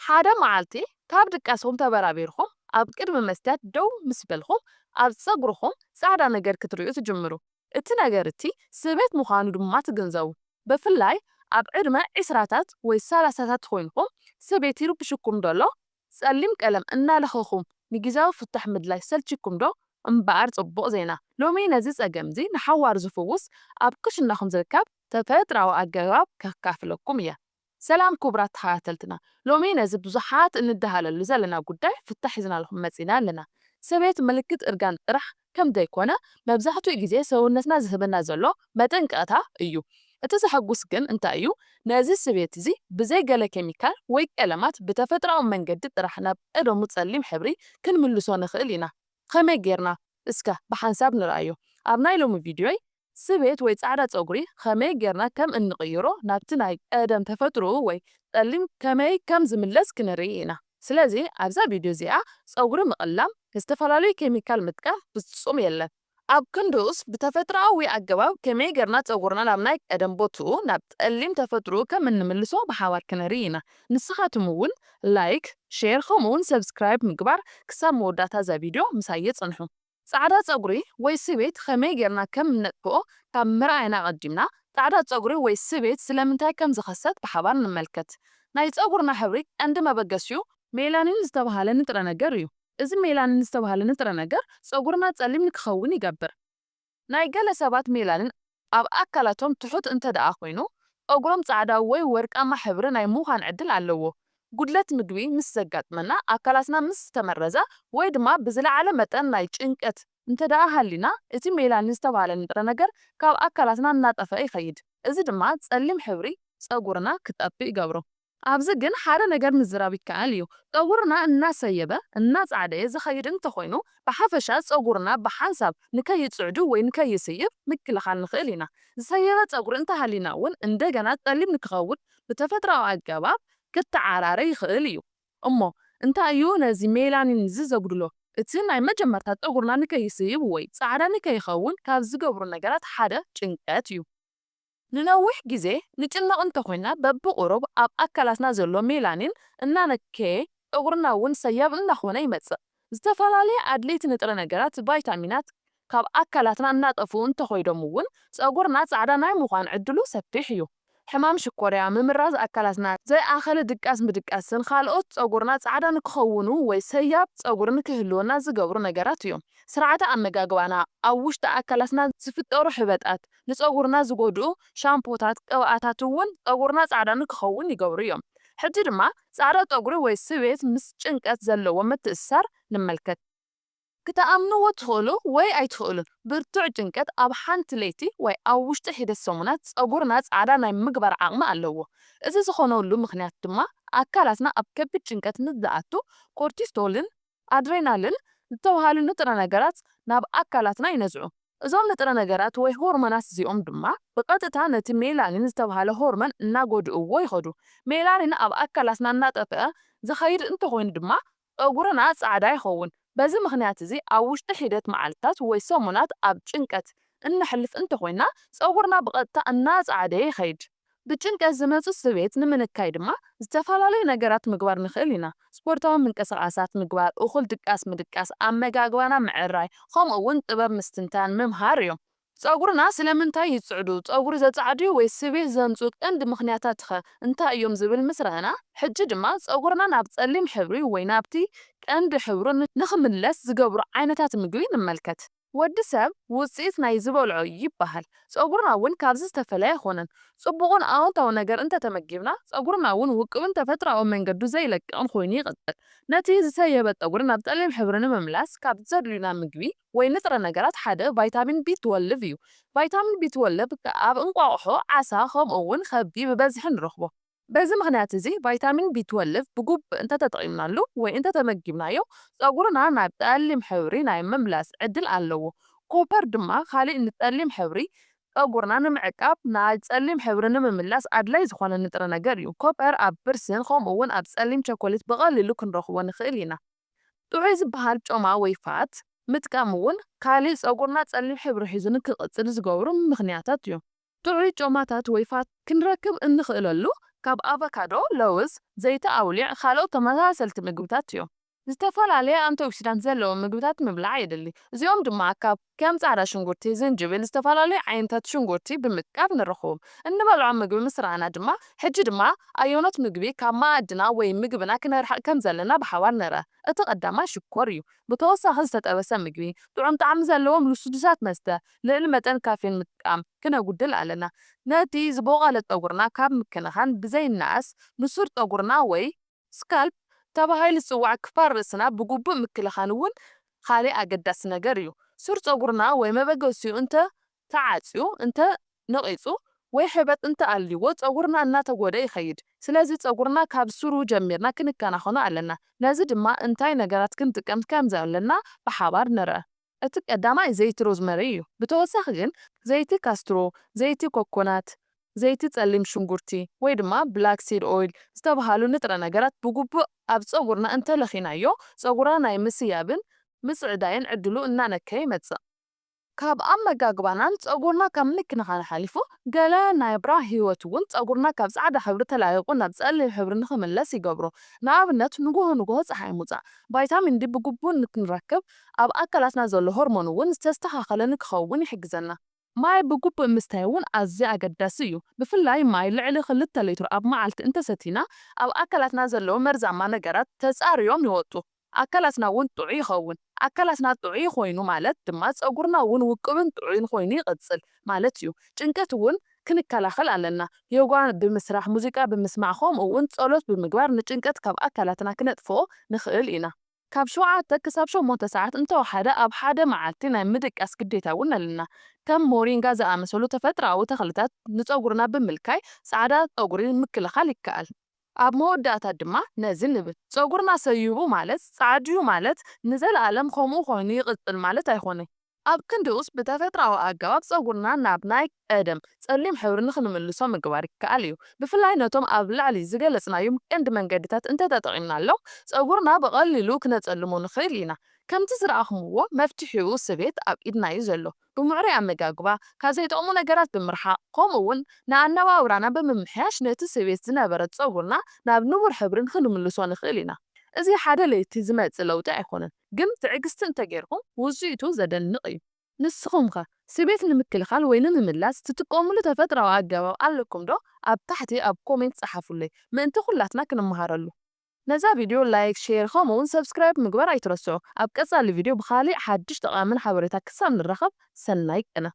ሓደ መዓልቲ ካብ ድቃስኹም ተበራቢርኩም ኣብ ቅድሚ መስትያት ደው ምስ በልኩም ኣብ ጸጉርኹም ጻዕዳ ነገር ክትርእዩ ትጅምሩ። እቲ ነገር እቲ ስቤት ምዃኑ ድማ ትግንዘቡ። ብፍላይ ኣብ ዕድመ ዒስራታት ወይ ሰላሳታት ኮይንኩም ስቤት ይርብሽኩም ደሎ ጸሊም ቀለም እናለኸኹም ንግዜያዊ ፍታሕ ምድላይ ሰልችኩም ዶ? እምበኣር ጽቡቕ ዜና፣ ሎሚ ነዚ ጸገምዚ ንሓዋሩ ዝፍውስ ኣብ ክሽናኹም ዝርከብ ተፈጥራዊ ኣገባብ ከካፍለኩም እየ። ሰላም ክቡራት ተኸታተልትና፣ ሎሚ ነዚ ብዙሓት እንዳሃለሉ ዘለና ጉዳይ ፍታሕ ሒዝናልኩም መጺና ኣለና። ስቤት ምልክት እርጋን ጥራሕ ከም ዘይኮነ መብዛሕትኡ ግዜ ሰውነትና ዝህበና ዘሎ መጠንቀቕታ እዩ። እቲ ዘሐጉስ ግን እንታይ እዩ? ነዚ ስቤት እዚ ብዘይ ገለ ኬሚካል ወይ ቀለማት ብተፈጥሮኣዊ መንገዲ ጥራሕ ናብ ቀደሙ ጸሊም ሕብሪ ክንምልሶ ንኽእል ኢና። ከመይ ጌርና? እስከ ብሓንሳብ ንርኣዮ። ኣብ ናይ ሎሚ ቪድዮይ ስቤት ወይ ጻዕዳ ጸጉሪ ከመይ ጌርና ከም እንቕይሮ ናብቲ ናይ ቀደም ተፈጥሮኡ ወይ ጸሊም ከመይ ከም ዝምለስ ክንርኢ ኢና። ስለዚ ኣብዛ ቪድዮ እዚኣ ጸጉሪ ምቕላም፣ ዝተፈላለዩ ኬሚካል ምጥቃም ፍጹም የለን። ኣብ ክንድኡስ ብተፈጥሮኣዊ ኣገባብ ከመይ ጌርና ጸጉርና ናብ ናይ ቀደም ቦትኡ ናብ ጸሊም ተፈጥሮኡ ከም እንምልሶ ብሓባር ክንርኢ ኢና። ንስኻትም እውን ላይክ፣ ሼር ከምኡ እውን ሰብስክራይብ ምግባር ክሳብ መወዳእታ እዛ ቪድዮ ምሳይ ጽንሑ። ጻዕዳ ጸጉሪ ወይ ስቤት ከመይ ጌርና ከም እነጥፍኦ ካብ ምርኣይና ኣቐዲምና፣ ጻዕዳ ጸጉሪ ወይ ስቤት ስለምንታይ ከም ዝኸሰት ብሓባር ንመልከት። ናይ ጸጉርና ሕብሪ ቀንዲ መበገሲኡ ሜላኒን ዝተባህለ ንጥረ ነገር እዩ። እዚ ሜላኒን ዝተባህለ ንጥረ ነገር ጸጉርና ጸሊም ንክኸውን ይገብር። ናይ ገለ ሰባት ሜላኒን ኣብ ኣካላቶም ትሑት እንተ ደኣ ኮይኑ፣ ጸጉሮም ጻዕዳ ወይ ወርቃማ ሕብሪ ናይ ምዃን ዕድል ኣለዎ። ጉድለት ምግቢ ምስ ዘጋጥመና፣ ኣካላትና ምስ ዝተመረዘ ወይ ድማ ብዝለዓለ መጠን ናይ ጭንቀት እንተ ደኣ ሃሊና፣ እቲ ሜላኒን ዝተባህለ ንጥረ ነገር ካብ ኣካላትና እናጠፍአ ይኸይድ። እዚ ድማ ጸሊም ሕብሪ ጸጉርና ክጠፍእ ይገብሮ። ኣብዚ ግን ሓደ ነገር ምዝራብ ይከኣል እዩ። ጸጉርና እናሰየበ፣ እናጻዕደየ ዝኸይድ እንተኾይኑ፣ ብሓፈሻ ጸጉርና ብሓንሳብ ንከይጽዕዱ ወይ ንከይስይብ ምክልኻል ንኽእል ኢና። ዝሰየበ ጸጉሪ እንተሃሊና እውን እንደገና ጸሊም ንክኸውን ብተፈጥሮኣዊ ኣገባብ ክተዓራረ ይኽእል እዩ። እሞ እንታይ እዩ ነዚ ሜላኒን እዚ ዘጉድሎ? እቲ ናይ መጀመርታ ጸጉርና ንከይስይብ ወይ ጻዕዳ ንከይኸውን ካብ ዝገብሩ ነገራት ሓደ ጭንቀት እዩ። ንነዊሕ ግዜ ንጭነቕ እንተኾይንና፣ በብቑሩብ ኣብ ኣካላትና ዘሎ ሜላኒን እናነከየ፣ ጸጉርና እውን ሰያብ እናኾነ ይመጽእ። ዝተፈላለየ ኣድለይቲ ንጥረ ነገራት፣ ቫይታሚናት፣ ካብ ኣካላትና እናጠፍኡ እንተኾይዶም እውን፣ ጸጉርና ጻዕዳ ናይ ምዃን ዕድሉ ሰፊሕ እዩ። ሕማም ሽኮርያ፣ ምምራዝ ኣካላትና፣ ዘይኣኸለ ድቃስ ምድቃስን ካልኦት ጸጉርና ጻዕዳ ንክኸውኑ ወይ ሰያብ ጸጉሪ ንክህልወና ዝገብሩ ነገራት እዮም። ስርዓተ ኣመጋግባና፣ ኣብ ውሽጢ ኣካላትና ዝፍጠሩ ሕበጣት፣ ንጸጉርና ዝጎድኡ ሻምፖታት፣ ቅብኣታት እውን ጸጉርና ጻዕዳ ንክኸውን ይገብሩ እዮም። ሕጂ ድማ ጻዕዳ ጸጉሪ ወይ ስቤት ምስ ጭንቀት ዘለዎ ምትእስሳር ንመልከት። ክትኣምንዎ ትኽእሉ ወይ ኣይትኽእሉን፣ ብርቱዕ ጭንቀት ኣብ ሓንቲ ለይቲ ወይ ኣብ ውሽጢ ሒደት ሰሙናት ጸጉርና ጻዕዳ ናይ ምግባር ዓቕሚ ኣለዎ። እዚ ዝኾነሉ ምኽንያት ድማ ኣካላትና ኣብ ከቢድ ጭንቀት ምስ ዝኣቱ ኮርቲሶልን ኣድሬናልን ዝተባህሉ ንጥረ ነገራት ናብ ኣካላትና ይነዝዑ። እዞም ንጥረ ነገራት ወይ ሆርሞናት እዚኦም ድማ ብቐጥታ ነቲ ሜላኒን ዝተባህለ ሆርሞን እናጎድእዎ ይኸዱ። ሜላኒን ኣብ ኣካላትና እናጠፍአ ዝኸይድ እንተኾይኑ ድማ ጸጉርና ጻዕዳ ይኸውን። በዚ ምኽንያት እዚ ኣብ ውሽጢ ሒደት መዓልታት ወይ ሰሙናት ኣብ ጭንቀት እነሕልፍ እንተኾይና ጸጉርና ብቐጥታ እናጻዕደየ ይኸይድ። ብጭንቀት ዝመጹ ስቤት ንምንካይ ድማ ዝተፈላለዩ ነገራት ምግባር ንኽእል ኢና። ስፖርታዊ ምንቅስቓሳት ምግባር፣ እኹል ድቃስ ምድቃስ፣ ኣመጋግባና ምዕራይ፣ ከምኡ እውን ጥበብ ምስትንታን ምምሃር እዮም። ጸጉርና ስለምንታይ ይጽዕዱ? ጸጉሪ ዘጻዕድዩ ወይ ስቤት ዘምጽኡ ቀንዲ ምኽንያታትኸ እንታይ እዮም ዝብል ምስ ረኣና፣ ሕጂ ድማ ጸጉርና ናብ ጸሊም ሕብሪ ወይ ናብቲ ቀንዲ ሕብሩ ን-፣ ንኽምለስ ዝገብሩ ዓይነታት ምግቢ ንመልከት። ወዲ ሰብ ውጽኢት ናይ ዝበልዖ ይበሃል። ጸጉርና እውን ካብዚ ዝተፈለየ ኣይኮነን። ጽቡቕን ኣወንታዊ ነገር እንተተመጊብና፣ ጸጉርና እውን ውቁብን ተፈጥሮኣዊ መንገዱ ዘይለቅቕን ኮይኑ ይቕጽል። ነቲ ዝሰየበ ጸጉሪ ናብ ጸሊም ሕብሪ ንምምላስ ካብ ዘድልዩና ምግቢ ወይ ንጥረ ነገራት ሓደ ቫይታሚን ቢ ትወልቭ እዩ። ቫይታሚን ቢ ትወልቭ ከ-፣ ኣብ እንቋቑሖ፣ ዓሳ፣ ከምኡ እውን ከብዲ ብበዝሒ ንረኽቦ። በዚ ምኽንያት እዚ ቫይታሚን ቢ ትወልቭ ብግቡእ እንተተጠቒምናሉ ወይ እንተተመጊብናዮ፣ ጸጉርና ናብ ጸሊም ሕብሪ ናይ ምምላስ ዕድል ኣለዎ። ኮፐር ድማ ካልእ ንጸሊም ሕብሪ ጸጉርና ንምዕቃብ ናብ ጸሊም ሕብሪ ንምምላስ ኣድላይ ዝኾነ ንጥረ ነገር እዩ። ኮፐር ኣብ ብርስን ከምኡ እውን ኣብ ጸሊም ቸኮሌት ብቐሊሉ ክንረኽቦ ንኽእል ኢና። ጥዑይ ዝበሃል ጮማ ወይ ፋት ምጥቃም እውን ካልእ ጸጉርና ጸሊም ሕብሪ ሒዙ ንክቕጽል ዝገብሩ ምኽንያታት እዮም። ጥዑይ ጮማታት ወይ ፋት ክንረክብ እንኽእለሉ ካብ ኣቮካዶ፣ ለውዝ፣ ዘይቲ ኣውሊዕ፣ ካልኦት ተመሳሰልቲ ምግብታት እዮም። ዝተፈላለየ ኣንቲኦክሲዳንት ዘለዎም ምግብታት ምብላዕ የድሊ። እዚኦም ድማ ካብ ከም ጻዕዳ ሽንጉርቲ፣ ዝንጅብል፣ ዝተፈላለዩ ዓይነታት ሽንጉርቲ ብምጥቃም ንረኽቦም። እንበልዖ ምግቢ ምስ ረኣና ድማ፣ ሕጂ ድማ ኣየኖት ምግቢ ካብ መኣድና ወይ ምግብና ክነርሕቕ ከም ዘለና ብሓባር ንርኣ። እቲ ቀዳማይ ሽኮር እዩ። ብተወሳኺ ዝተጠበሰ ምግቢ፣ ጥዑም ጣዕሚ ዘለዎም ልስሉሳት መስተ፣ ልዕሊ መጠን ካፌን ምጥቃም ክነጉድል ኣለና። ነቲ ዝበቖለ ጸጉርና ካብ ምክንኻን ብዘይነኣስ፣ ንሱር ጸጉርና ወይ ስካልፕ ተባሂሉ ዝጽዋዕ ክፋል ርእስና ብግቡእ ምክልኻን እውን ካልእ ኣገዳሲ ነገር እዩ። ሱር ጸጉርና ወይ መበገሲኡ እንተ ተዓጽዩ፣ እንተ ነቒጹ ወይ ሕበጥ እንተ ኣልይዎ ጸጉርና እናተጎድኣ ይኸይድ። ስለዚ ጸጉርና ካብ ሱሩ ጀሚርና ክንከናኸኖ ኣለና። ነዚ ድማ እንታይ ነገራት ክንጥቀም ከም ዘለና ብሓባር ንርኣ። እቲ ቀዳማይ ዘይቲ ሮዝመሪ እዩ። ብተወሳኺ ግን ዘይቲ ካስትሮ፣ ዘይቲ ኮኮናት፣ ዘይቲ ጸሊም ሽንጉርቲ ወይ ድማ ብላክ ሲድ ኦይል ዝተባህሉ ንጥረ ነገራት ብግቡእ ኣብ ጸጉርና እንተለኺናዮ፣ ጸጉርና ናይ ምስያብን ምጽዕዳይን ዕድሉ እናነከየ ይመጽእ። ካብ ኣመጋግባናን ጸጉርና ካብ ምክንኻን ሓሊፉ፣ ገለ ናይ ብራ ህይወት እውን ጸጉርና ካብ ጻዕዳ ሕብሪ ተላቒቑ ናብ ጸሊም ሕብሪ ንኽምለስ ይገብሮ። ንኣብነት፣ ንጉሆ ንጉሆ ጸሓይ ምውጻእ፣ ቫይታሚን ዲ ብግቡእ ንክንረክብ፣ ኣብ ኣካላትና ዘሎ ሆርሞን እውን ዝተስተኻኸለ ንክኸውን ይሕግዘና። ማይ ብግቡእ ምስታይ እውን ኣዝዩ ኣገዳሲ እዩ። ብፍላይ ማይ ልዕሊ ክልተ ሊትሮ ኣብ መዓልቲ እንተሰቲና፣ ኣብ ኣካላትና ዘለዉ መርዛማ ነገራት ተጻርዮም ይወጹ። ኣካላትና እውን ጥዑይ ይኸውን። ኣካላትና ጥዑይ ኮይኑ ማለት ድማ ጸጉርና እውን ውቁብን ጥዑይን ኮይኑ ይቕጽል ማለት እዩ። ጭንቀት እውን ክንከላኸል ኣለና። ዮጋ ብምስራሕ፣ ሙዚቃ ብምስማዕ፣ ከምኡ እውን ጸሎት ብምግባር ንጭንቀት ካብ ኣካላትና ክነጥፍኦ ንኽእል ኢና። ካብ ሸውዓተ ክሳብ ሸሞንተ ሰዓት እንተወሓደ ኣብ ሓደ መዓልቲ ናይ ምድቃስ ግዴታ እውን ኣለና። ከም ሞሪንጋ ዝኣመሰሉ ተፈጥሮኣዊ ተኽልታት ንጸጉርና ብምልካይ ጻዕዳ ጸጉሪ ምክልኻል ይከኣል። ኣብ መወዳእታ ድማ ነዚ ንብል፣ ጸጉርና ሰይቡ ማለት ጻዕድዩ ማለት ንዘለኣለም ከምኡ ኮይኑ ይቕጽል ማለት ኣይኮነን። ኣብ ክንድኡስ ብተፈጥሮኣዊ ኣገባብ ጸጉርና ናብ ናይ ቀደም ጸሊም ሕብሪ ንኽንምልሶ ምግባር ይከኣል እዩ። ብፍላይ ነቶም ኣብ ላዕሊ ዝገለጽናዮም ቀንዲ መንገድታት እንተተጠቒምናሎም፣ ጸጉርና ብቐሊሉ ክነጸልሞ ንኽእል ኢና። ከምቲ ዝረኣኹምዎ፣ መፍትሒኡ ስቤት ኣብ ኢድና እዩ ዘሎ። ብምዕሩይ ኣመጋግባ፣ ካብ ዘይጠቕሙ ነገራት ብምርሓቕ፣ ከምኡ እውን ንኣነባብራና ብምምሕያሽ ነቲ ስቤት ዝነበረ ጸጉርና ናብ ንቡር ሕብሪ ክንምልሶ ንኽእል ኢና። እዚ ሓደ ለይቲ ዝመጽእ ለውጢ ኣይኮነን፣ ግን ትዕግስቲ እንተጌርኩም ውጽኢቱ ዘደንቕ እዩ። ንስኹም ከ ስቤት ንምክልኻል ወይ ንምምላስ ትጥቀሙሉ ተፈጥሮኣዊ ኣገባብ ኣለኩም ዶ? ኣብ ታሕቲ ኣብ ኮሜንት ጸሓፉለይ፣ ምእንቲ ኩላትና ክንመሃረሉ። ነዛ ቪድዮ ላይክ፣ ሼር፣ ከምኡ እውን ሰብስክራይብ ምግባር ኣይትረስዑ። ኣብ ቀጻሊ ቪድዮ ብኻሊእ ሓድሽ ጠቓምን ሓበሬታ ክሳብ ንራኸብ፣ ሰናይ ቅነ።